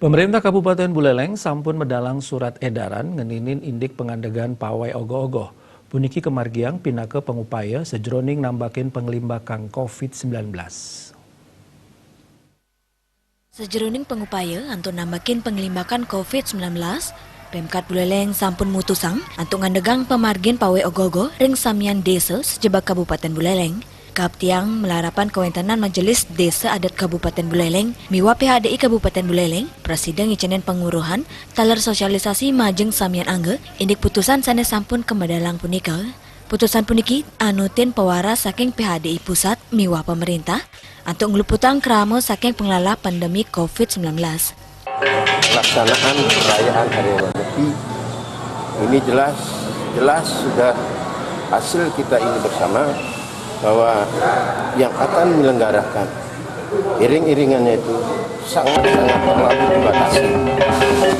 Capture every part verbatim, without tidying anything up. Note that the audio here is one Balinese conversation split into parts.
Pemerintah Kabupaten Buleleng sampun medalang surat edaran ngeninin indik pengandegan pawai ogoh-ogoh. Puniki kemargiang pinaka pangupaya sajroning nambakin panglimbakang covid sembilan belas. Sajroning pangupaya antuk nambakin panglimbakan covid sembilan belas, Pemkat Buleleng sampun mutusang antuk ngandegang pamargin pawai ogoh-ogoh ring samian desa sajebag Kabupaten Buleleng. Kaaptiang malarapan kawentenan Majelis Desa Adat Kabupaten Buleleng miwah P H D I Kabupaten Buleleng, prasida ngicenin panguruhan taler sosialisasi majeng samian angga indik putusan sane sampun kamedalang punika. Putusan puniki anutin pawaras saking P H D I pusat miwah pemerintah antuk ngluputang krama saking panglalah pandemi covid sembilan belas. Pelaksanaan perayaan Hari Raya Nyepi ini jelas jelas sudah hasil kita ini bersama bahwa yang akan menyelenggarakan iring-iringannya itu sangat-sangat terlalu dibatasi,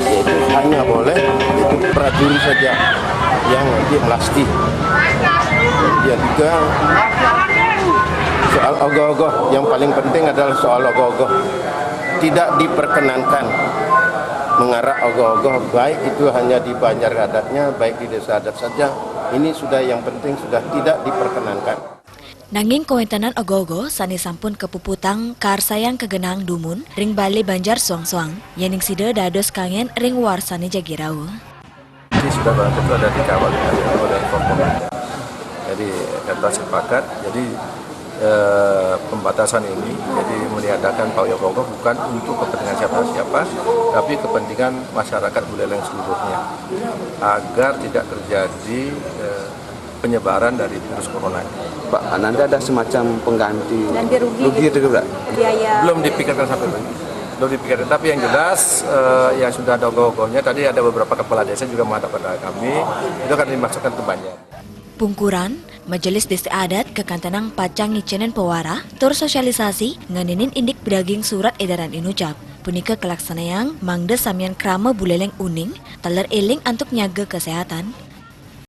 yaitu hanya boleh itu prajurit saja yang nanti melasti. Kemudian juga soal ogoh-ogoh, yang paling penting adalah soal ogoh-ogoh. Tidak diperkenankan mengarak ogoh-ogoh, baik itu hanya di banjar adatnya, baik di desa adat saja. Ini sudah yang penting sudah tidak diperkenankan. Nanging kawentenan ogoh-ogoh sane sampun kapuputang karsayang kagenahang dumun ring Bale Banjar soang-soang, yening sida dados kangen ring warsane jagi rauh. Ini sudah barang tentu ada dikawal oleh komponen. Jadi kata sepakat, jadi eh, pembatasan ini jadi meniadakan pawai ogoh-ogoh bukan untuk kepentingan siapa-siapa, tapi kepentingan masyarakat Buleleng seluruhnya, agar tidak terjadi eh, penyebaran dari virus corona. Pak, nanti ada semacam pengganti Ganti rugi rugi gitu. Itu, Pak? Biaya Belum dipikirkan sampai lagi. Belum dipikirkan. Tapi yang jelas eh, yang sudah ada ogoh-ogohnya tadi ada beberapa kepala desa juga menghadap pada kami. Itu akan dimasukkan ke banjar. Pungkuran, Majelis Desa Adat kakantenang pacang ngicenin pawaras tur sosialisasi ngeninin indik padaging surat edaran inucap. Punika kalaksanayang mangda samian krama Buleleng uning taler eling antuk nyaga kesehatan.